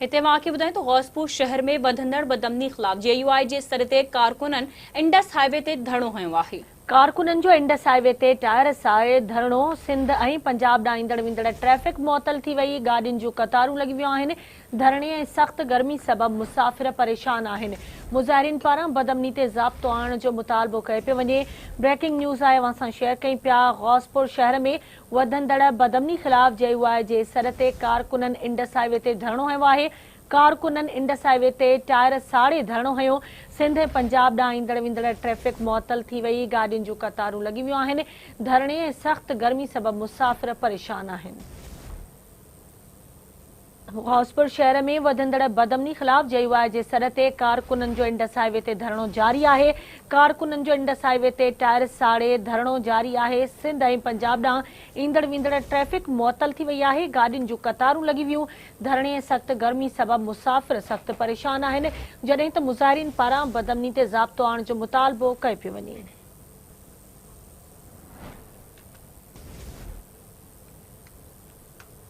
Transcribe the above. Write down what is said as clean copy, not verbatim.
هتي اوهان کي ٻڌايون ته غوثپور شهر ۾ وڌندڙ بدامني خلاف جي يو آء جي سڏ تي ڪارڪنن انڊس هاء وي تي ڌرڻو هنيو آهي. ڪارڪنن جو انڊس هاء وي تي ٽائر ساڙي ڌرڻو، سنڌ ۽ پنجاب ڏانهن ايندڙ ويندڙ ٽريفڪ معطل ٿي وئي، گاڏين جون قطارون لڳي ويون آهن، ڌرڻي ۽ سخت گرمي سبب مسافر پريشان آهن، مظاهرين پاران بدامني تي ضابطو آڻڻ جو مطالبو ڪيو پيو وڃي، بريڪنگ نيوز آهي اوهان سان شيئر ڪيون پيا، غوثپور شهر ۾ وڌندڙ بدامني خلاف جي يو آء جي سڏ تي ڪارڪنن انڊس هاء وي تي ڌرڻو هنيو آهي، ڪارڪنن انڊس هاء وي تي ٽائر ساڙي ڌرڻو هنيو، سنڌ ۽ پنجاب ڏانهن ايندڙ ويندڙ ٽريفڪ معطل ٿي وئي، گاڏين جون قطارون لڳي ويون آهن، ڌرڻي ۽ سخت گرمي سبب مسافر پريشان آهن. غوثپور شهر ۾ وڌندڙ بدامني خلاف جي يو آء جي سڏ تي ڪارڪنن جو انڊس هاء وي تي ڌرڻو جاري آهي، ڪارڪنن جو انڊس هاء وي تي ٽائر ساڙي ڌرڻو جاري آهي، سنڌ ۽ پنجاب ڏانهن ايندڙ ويندڙ ٽريفڪ معطل ٿي وئي آهي، گاڏين جون قطارون لڳي ويون، ڌرڻي ۽ سخت گرمي سبب مسافر سخت پريشان آهن، جڏهن ته مظاهرين پاران بدامني تي ضابطو آڻڻ جو مطالبو ڪيو پيو وڃي.